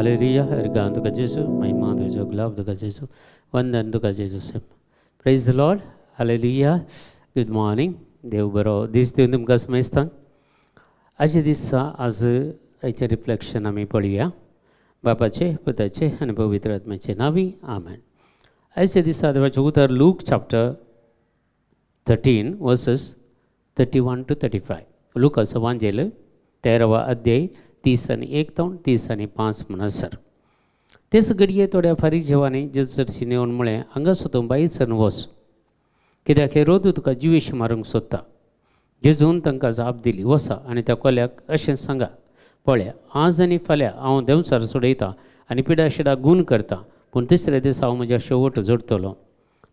Hallelujah. अर्गां तुका जेजू, महिमा तुजो, गुलाब तुका जेजू, वंदन तुका जेजू. Praise the Lord. Hallelujah. Good morning. देव बरो दीस दिवन तुमकां समजता. आयच्या दिसा आज आयचें रिफ्लेक्शन आमी पळोवया. बापाचे, पुताचे आनी पवित्र आत्म्याचे नांवी, आमेन. आयच्या दिसा देवाचें उतर Luke chapter 13 verses 31 to 35. लुकाचो वांजेल 13वा अध्याय, 31 तावन 35 म्हणसर. तेच घडये थोड्या फारीजेवांनी जेजू सरशीं येवन म्हळें, हांगा तूं भायर सरून वच, कित्याक हेरोद तुका जिवेश मारूंक सोदता. जेजून तांकां जाप दिली, वसा आनी त्या कोल्याक अशें सांगा, पळया, आज आनी फाल्यां हांव देंवचार सोडयतां आनी पिडा शिडा गूण करतां, पूण तिसऱ्या दिसा हांव म्हज्या शेवट जोडटलो.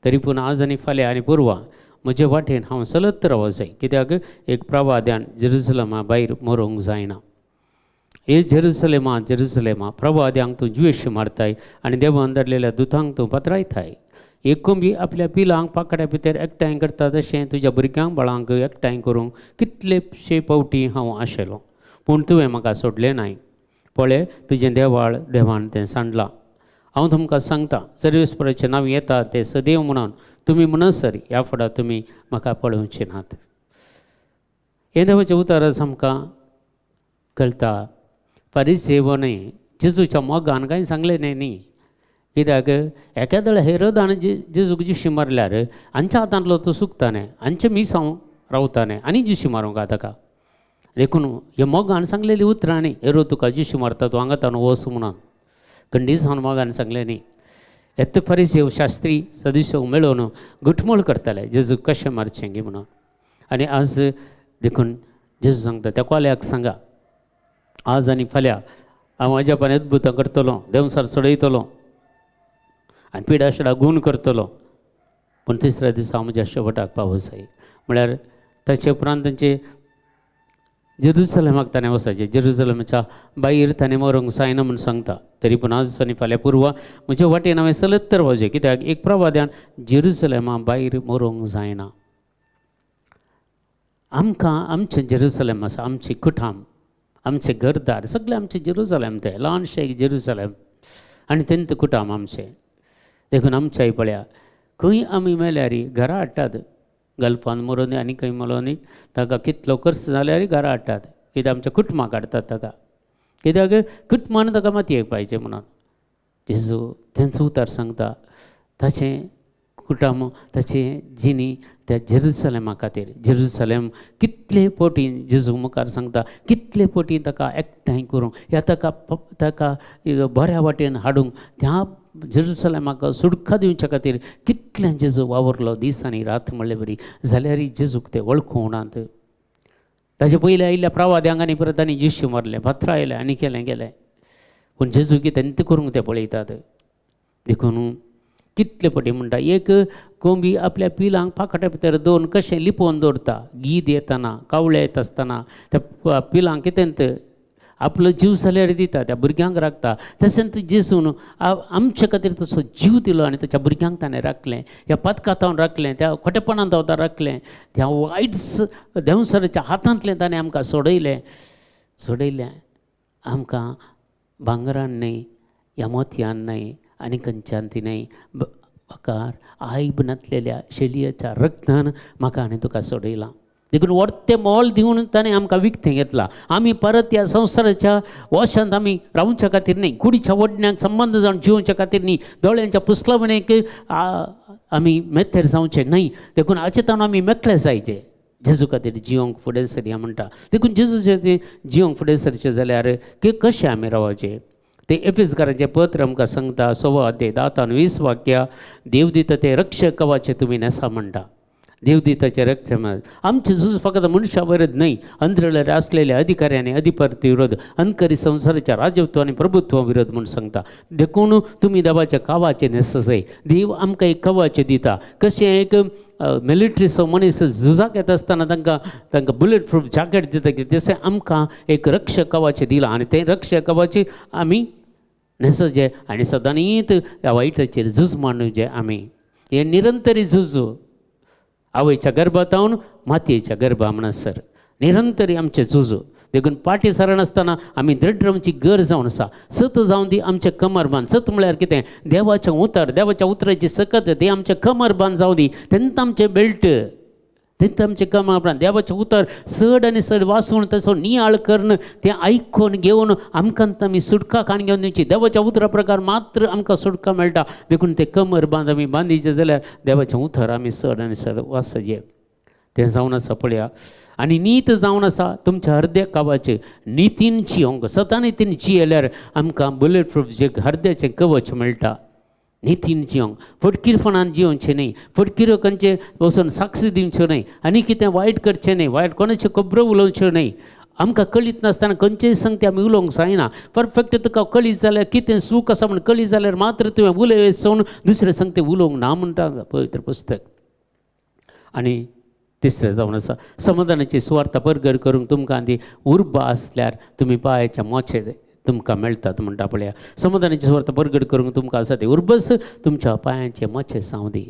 तरी पूण आज आनी फाल्यां आनी पुर्वा म्हजे वाटेन हांव चलत रावो जाय, कित्याक एक प्रवाद्यान जेरुसलमा भायर मरोंक जायना. हे जेरुसलेमा, जेरुसलेमा, प्रवाद्यांक तूं जिवेश मारताय आनी देवान धाडलेल्या दुतांक तूं पत्रायताय. एक कोंबी आपल्या पिलांक पाकड्या भितर एकठांय करता तशें तुज्या भुरग्यांक बाळांक एकठांय करूंक कितलेशे पावटी हांव आशिल्लो, पूण तुवें म्हाका सोडलें नाय. पळय, तुजें देवाळ देवान तें सांडलां. हांव तुमकां सांगता, सर्वेस्पराचें नांव येता ते सदैव म्हणून तुमी म्हणसर ह्या फुडार तुमी म्हाका पळोवचे नात. हें देवाचें उतर आमकां कळटा. फारिसेवांनी जेजूच्या मोगान कांय सांगलें न्हय न्ही, कित्याक एकादळ हेरोदान जे जेजूक जिशी मारल्यार हांच्या हातांतलो तो सुकता न्हय, हांचें मिसांव रावता न्हय आनी जिशी मारूंक ताका. देखून हे मोगान सांगलेली उतरां न्ही, हेरोद तुका जिशी मारता, तूं हांगा ताणू वच म्हणून खंडीत मोगान सांगलें न्ही. येत फारिसेव, शास्त्री, सदुसेव मेळोवन घुटमूळ करताले जेजूक कशें मारचें गी म्हणून. आनी आज देखून जेजू सांगता, त्या कोल्याक सांगा, आज आनी फाल्यां हांव अजापान अद्भुतां करतलो, देंवसार चडयतलो आनी पिडा शिडा गूण करतलो, पूण तिसऱ्या दिसा हांव म्हज्या शेवटाक पावो जाय. म्हळ्यार ताचे उपरांत तांचे जेरुसलेमाक ताणें वचपाचें, जेरुसलेमाच्या भायर ताणें मरूंक जायना म्हूण सांगता. तरी पूण आज आनी फाल्यां पुर्वा म्हजे वाटेन हांवें चलत तर वचचें, कित्याक एक प्रवाद्यान जेरुसलेमा भायर मरूंक जायना. आमकां आमचें जेरुसलेम आसा, आमचें कुटाम, आमचें घरदार सगळें आमचें जेरुसलेम, तें ल्हानशें एक जेरुसलेम आनी तेंत कुटाम आमचें. देखून आमच्या पळया, खंय आमी मेल्यार घरा हाडटात. गल्फान मरोनी आनी खंय मरोनी, ताका कितलो खर्च जाल्यार घरा हाडटात. कित्याक आमच्या कुटुंबाक हाडटात ताका, कित्याक कुटुंबान ताका मातयेक पावचें म्हणून. जेजू तेंचो उतार सांगता, ताचें कुटुंब, ताचें जिणी त्या जेरुसलेमा खातीर. जेरुसलेम कितले पटी जेजू मुखार सांगता, कितले पटी ताका एकठांय करूंक ह्या ताका ताका बऱ्या वाटेन हाडूंक, त्या जेरुसलेमाक सुटका दिवच्या खातीर कितलें जेजू वावरलो दीस आनी रात म्हणले बरी, जाल्यार जेजूक ते वळखूंक नात. ताजे पयलीं आयिल्ल्या प्रवाद्यांक आनी परत आनी जिशू मारलें, फातरां आनी केलें गेलें, पूण जेजू कितें तें करूंक ते पळयतात. देखून कितले पटी म्हणटा, एक कोंबी आपल्या पिलांक पाकट्या भितर दोन कशें लिपोवन दवरता, गीद येतना, कावळे येता आसतना त्या पिलांक कितें आपलो जीव जाल्यार दिता, त्या भुरग्यांक राखता. तशेंच जेजून आमचे खातीर तसो जीव दिलो आनी ताच्या भुरग्यांक ताणें राखलें, ह्या पदकातावन राखलें, त्या खोटेपणान धांवता राखलें, त्या वायट देंवसराच्या हातांतलें ताणें आमकां सोडयलें सोडयलें. आमकां भांगरान न्हय, ह्या मोतयान न्हय आनी खंयच्यान ती न्हय, बकार आयब नासलेल्या शेलियाच्या रक्तान म्हाका आनी तुका सोडयलां. देखून वर्तें मोल दिवन ताणें आमकां विकतें घेतलां. आमी परत ह्या संवसाराच्या वशांत आमी रावच्या खातीर न्ही, कुडीच्या वडण्याक संबंद जावन जिवच्या खातीर न्ही, दोळ्यांच्या पुसलावणेक आमी मेथेर जावचें न्हय. देखून हाचे ताणून आमी मेकळे जायचे, जेजू खातीर जिवंक फुडें सरया म्हणटा. देखून जेजूचे जिवंक फुडें सरचें जाल्यार की कशें आमी रावचें ते एफिसकारांचें पत्र आमकां सांगता. 6वो अध्याय, 10 आनी 20 वाक्या. देव दिता ते रक्षक कवाचे तुमी न्हेसा म्हणटा. देव दिताचे रक्षक आमचे झूज फकत मनशा विरोध न्हय, अंतराळार आसलेल्या अधिकाऱ्यांनी अधिपती विरोध, अंतकरी संवसाराच्या राजत्व आनी प्रभुत्व विरोध म्हूण सांगता. देखून तुमी देवाच्या कवाचे न्हेसय. देव आमकां एक कवाचे दिता. कशें एक मिलिटरीचो मनीस झुजाक येता आसतना तांकां तांकां बुलेट प्रूफ जॅकेट दिता की, तशें आमकां एक रक्षक कवाचें दिलां आनी तें रक्षक कवाचें आमी न्हेसचें आनी सदांच ह्या वायटाचेर झूज मांडूचें आमी. हें निरंतरी झूज, आवयच्या गर्भातावन मातयेच्या गर्भा म्हणसर निरंतरी आमचें झूज. देखून पाटी सरनासतना आमी दृढ रावची गरज जावन आसा. सत जावन दी आमचें कमरबांद. सत म्हळ्यार कितें? देवाचें उतर, देवाच्या उतराची सकत ती आमचें कमरबांद जावं दी. तेन्ना आमचें बेल्ट, तेन्ना आमचें कमरबांद. देवाचें उतर चड आनी चड वाचून तसो नियाळ करून तें आयकून घेवन आमकां आमी सुटका काण घेवन दिवची. देवाच्या उतरा प्रकार मात्र आमकां सुटका मेळटा. देखून तें कमरबांद आमी बांदिचें जाल्यार देवाचें उतर आमी चड आनी चड वाचचें. तें जावन आसा पळया. आनी नीत जावन आसा तुमच्या हरद्या कावाचें नितीन जियोंक. सता नितीन जियेल्यार आमकां बुलेट प्रूफ जे हरद्याचें कवच मेळटा. नितीन जियोंक, फटकीरपणान जियोवचें न्हय, फटकिरो खंयचें वचून साक्षी दिवच्यो न्हय, आनी कितें वायट करचें न्हय, वायट कोणाच्यो खबरो उलोवच्यो न्हय. आमकां कळीत नासतना खंयचेय संगती आमी उलोवंक जायना. परफेक्ट तुका कळीत जाल्यार कितें चूक आसा म्हूण कळीत जाल्यार मात्र तुवें उलय सोडून दुसरे संगती उलोवंक ना म्हणटा पवित्र पुस्तक. आनी तिसरें जावन आसा समाधानाची सुवार्थ परगट करूंक तुमकां ती उर्बा आसल्यार तुमी पांयाच्या मोचे तुमकां मेळटात म्हणटा पळया. समाधानाची सुवार्थ परगट करूंक तुमकां आसा ती उर्बस तुमच्या पांयांचे मोचे जावं दी.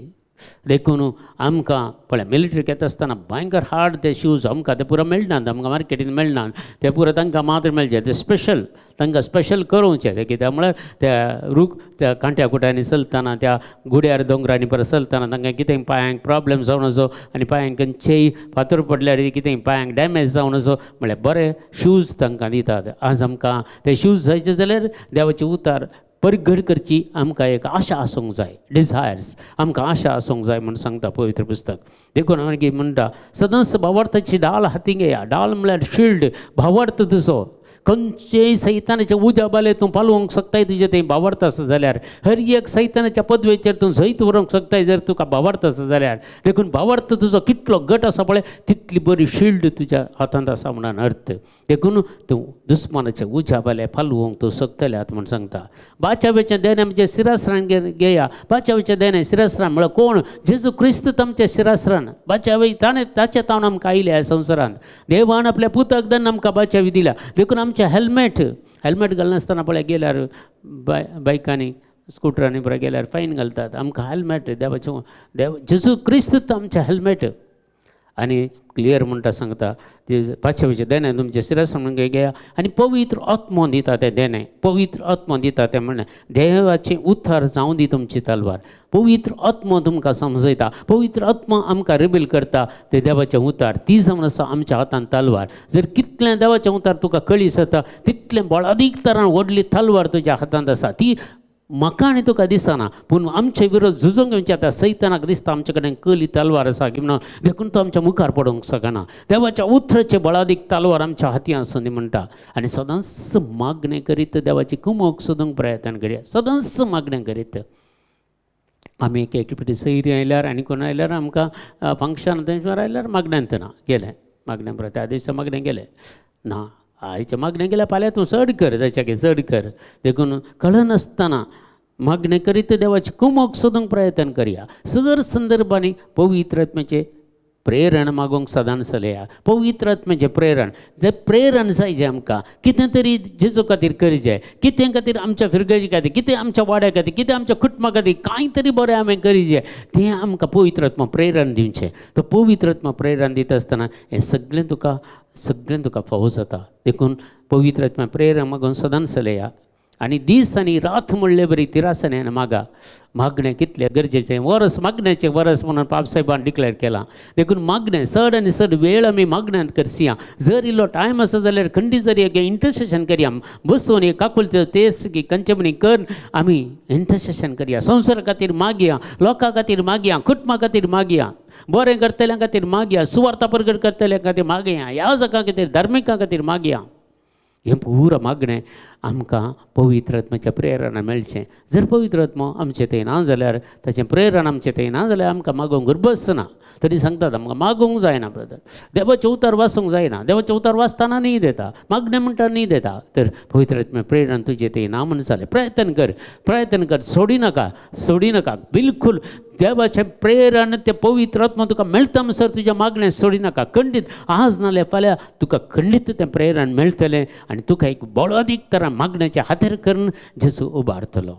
देखून आमकां पळय मिलिटरी घेता आसतना भयंकर हार्ड ते शूज आमकां ते पुरो मेळनात, आमकां मार्केटीन मेळनात ते पुरो, तांकां मात्र मेळचे ते स्पेशल, तांकां स्पेशल करोवचें ते. कित्याक म्हळ्यार त्या रूख त्या कांट्या कुट्यांनी चलतना, त्या गुड्यार दोंगरांनी परत चलतना तांकां कितें पांयांक प्रॉब्लम जावन असो आनी पांयांक खंयचेय फातर पडल्यार कितें पांयांक डॅमेज जावन असो म्हळ्यार बरे शूज तांकां दितात. आज आमकां ते शूज जायचे जाल्यार देवाचे उतार परगट करची आमकां एक आशा आसूंक जाय, डिझायर्स आमकां आशा आसूंक जाय म्हूण सांगता पवित्र पुस्तक. देखून मागीर म्हणटा सदांच भावार्थाची डाल हातीं घेया. डाल म्हळ्यार शिल्ड. भावार्थ तुजो खंयचेय सैतानाच्या उज्या बाले तूं पालोवंक शकताय तुजें तें भावार्थ आसा जाल्यार. हर एक सैतानाच्या पदवेचेर तूं जैत व्हरूंक शकताय जर तुका भावार्थ आसा जाल्यार. देखून भावार्थ तुजो कितलो गट आसा पळय तितली बरी शिल्ड तुज्या हातांत आसा म्हणून अर्थ. देखून तूं दुस्मानाच्या उज्या बाले पालोवंक तूं शकतले आतां म्हूण सांगता. बाचावेचें देणें आमचें शिरासरान घेया. बाचावेचें देणें शिरासरान म्हळ्यार कोण? जेजू क्रिस्त आमच्या शिरासरान बाचावे ताणें ताच्या तावन आमकां आयले ह्या संवसारांत. देवान आपल्या पुताक दन आमकां बाचावी दिल्या. देखून आमचें हेल्मेट, हेल्मेट घालनासतना पळय गेल्यार बायकांनी स्कुटरांनी पळय गेल्यार फायन घालतात. आमकां हेल्मेट देवाचें देव जेजू क्रिस्त आमचें हेल्मेट. आनी क्लियर म्हणटा सांगता ते पाचवेचें देणें तुमचें शिरासरान म्हणून घेया. आनी पवित्र आत्मो दिता तें देणें, पवित्र आत्मो दिता तें म्हणलें देवाचें उतार जावं दी तुमची तलवार. पवित्र आत्मो तुमकां समजयता, पवित्र आत्मो आमकां रिबील करता ते देवाचें उतार. ती जावन आसा आमच्या हातान तलवार. जर कितलें देवाचें उतार तुका कळीस जाता तितलें बळादीक तरान व्हडली तलवार तुज्या हातांत आसा. ती म्हाका आनी तुका दिसना, पूण आमचे विरोध झुजूंक येवचे आतां सैतानाक दिसता आमचे कडेन कली तलवार आसा की म्हणून. देखून तो आमच्या मुखार पडूंक शकना. देवाच्या उतराचे बळादीक तलवार आमच्या हाती आसूं दी म्हणटा. आनी सदांच मागणें करीत देवाची कुमोक सोदूंक प्रयत्न करया. सदांच मागणें करीत आमी एक एक फावटी सैरी आयल्यार आनी कोण आयल्यार आमकां फंक्शन थंयसर आयल्यार मागण्यांत ना गेलें मागणें परत त्या दिसा मागणें गेलें ना आयच्या मागणें गेल्यार फाल्यां तूं चड कर ताच्या चड कर. देखून कळनासतना मागणें करीत देवाची कुमोक सोदूंक प्रयत्न करया. सगळ्या संदर्भांनी पवित्र आत्म्याचें प्रेरण मागूंक सदांच चलया. पवित्र आत्म्याचें प्रेरण, जें प्रेरण जाय जें आमकां कितें तरी जेजू खातीर करचें, कितें खातीर आमच्या फिरगजी खातीर, कितें आमच्या वाड्या खातीर, कितें आमच्या कुटुंबा खातीर कांय तरी बरें आमी करीचें, तें आमकां पवित्र आत्मा प्रेरण दिवचें. तो पवित्र आत्मा प्रेरण दिता आसतना हें सगळें तुका, सगळें तुका फावो जाता. देखून पवित्र आत्मा प्रेरण मागून सदांच चलया. आनी दीस आनी रात म्हणले बरी तिरासनेन मागा. मागणें कितलें गरजेचें, वरस मागण्याचें वरस म्हणून पापसाहेबान डिक्लेर केलां. देखून मागणें चड आनी चड वेळ आमी मागण्यांत करसिया. जर इल्लो टायम आसा जाल्यार खंडीत जरी एक इंटरसेशन करया, बसून एक काकुळट तेस की कंचमणी कर आमी इंटरसेशन करया. संवसारा खातीर मागया, लोकां खातीर मागया, कुटुंबा खातीर मागया, बरें करतल्या खातीर मागया, सुवार्था परगट करतल्या खातीर मागया, याजकां खातीर धार्मिकां खातीर मागया. हें पुरा मागणें आमकां पवित्र आत्म्याच्या प्रेरणा मेळचें. जर पवित्र आत्मो आमचें थंय ना जाल्यार, ताचें प्रेरण आमचें थंय ना जाल्यार आमकां मागोवंक गरबस ना. तरी सांगतात आमकां मागोवंक जायना ब्रदर, देवाचें उतर वाचूंक जायना. देवाचें उतर वाचतना न्हीद येता, मागणें म्हणटा न्हीद येता. तर पवित्र आत्म्या प्रेरण तुजें थंय ना म्हण जालें प्रयत्न कर, प्रयत्न कर, सोडी नाका, सोडी नाका बिलकूल. देवाचें प्रेरण तें पवित्र आत्मा तुका मेळटा म्हणसर तुजें मागणें सोडी नाका. खंडीत आज नाल्यार फाल्यां तुका खंडीत तें प्रेरण मेळटलें आनी तुका एक बळादीक तरा मागण्याचें हातेर करून जेजू उबारतलो.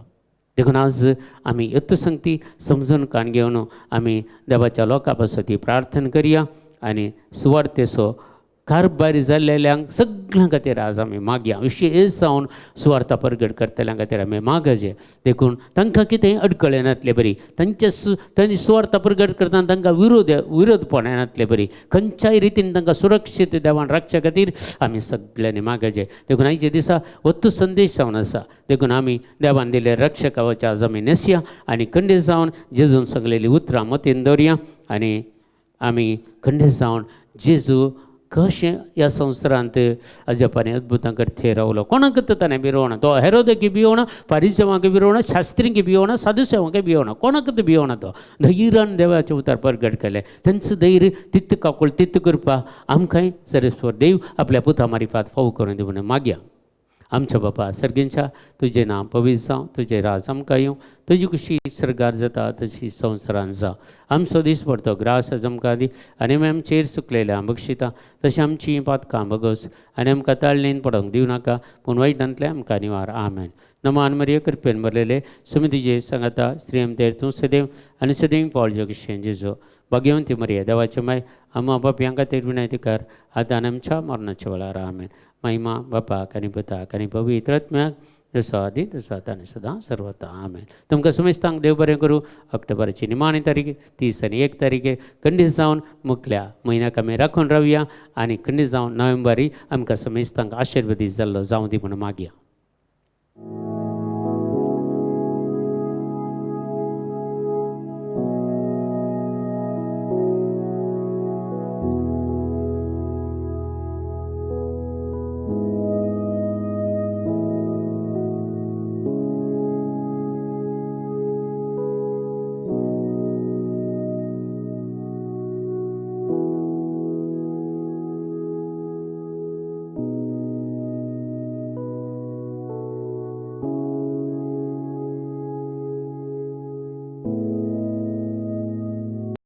देखून आज आमी यत्त संगती समजून कान घेवन आमी देवाच्या लोकां पासत प्रार्थना करया आनी सुवार्थेचो कारभारी जाल्लेल्यांक सगळ्यां खातीर आज आमी मागया. विशेश जावन सुवार्था परगट करतल्यां खातीर आमी मागचे. देखून तांकां कितें अडकळ येनातले बरी, तांचे तांची सुवार्था परगट करतना तांकां विरोधपण येनातले बरी, खंयच्याय रितीन तांकां सुरक्षीत देवान राखच्या खातीर आमी सगळ्यांनी मागचे. देखून आयच्या दिसा होच संदेश जावन आसा. देखून आमी देवान दिल्ले रक्षकावाच्या आज आमी न्हेसया आनी खंडीत जावन जेजून सगलेली उतरां मतीन दवरया आनी आमी खंडीत जावन जेजू कशें ह्या संवसारांत अजपानी अद्भुतां करते रावलो. कोणाक ताणें भिरोवना, तो हेरोदकी भियोवना, पारिजवांक भिरोवना, शास्त्रींक भियोवना, साधुसेवांक भियोवना, कोणाक भियोवना. तो धैर्यान देवाचें उतर परगट केलें. तेंचो धैर्य तित्त काकूळ तित्त करपा आमकांय सरेस्वर देव आपल्या पुता मारिफात फाव करून दिवन मागया. आमच्या बापा सर्गेंच्या, तुजें नांव पवित्र जावं, तुजें राज आमकां येवं, तुजी खुशी सर्गार जाता तशी संवसारान जावं. आमचो दीस पडतो ग्रास आज आमकां दी आनी आमी आमचेर चुकलेल्या बक्षिता तशें आमची पातकां बगस आनी आमकां ताळणेन पडोंक दिवं नाका, पूण वायटांतलें आमकां निवार. आमेन. नमान मरिये, कृपेन भरलेले, सुमी तुजे सांगाता, स्त्रियम तेर तूं सदैव आनी सदैव पावल जगशें जेजो. भाग्यवंती मरिये, देवाचे माय, आमा बापयां खातीर विनंती कर, आतां आनी आमच्या मरणाच्या वेळार. आमेन. महिमा बापाक आनी पुताक आनी पवित्र आत्म्याक, जसो आदी तसो आतां आनी सदां सर्वता. आमेन. तुमकां समेस्तांक देव बरें करूं. ऑक्टोबराची निमाणी तारीख 30 आनी 1 तारीख खंडीत जावन मुखल्या म्हयन्याक आमी राखून रावया आनी खंडीत जावन नोव्हेंबरी आमकां समेस्तांक आशिर्वादीत जाल्लो जावं दी म्हूण मागया.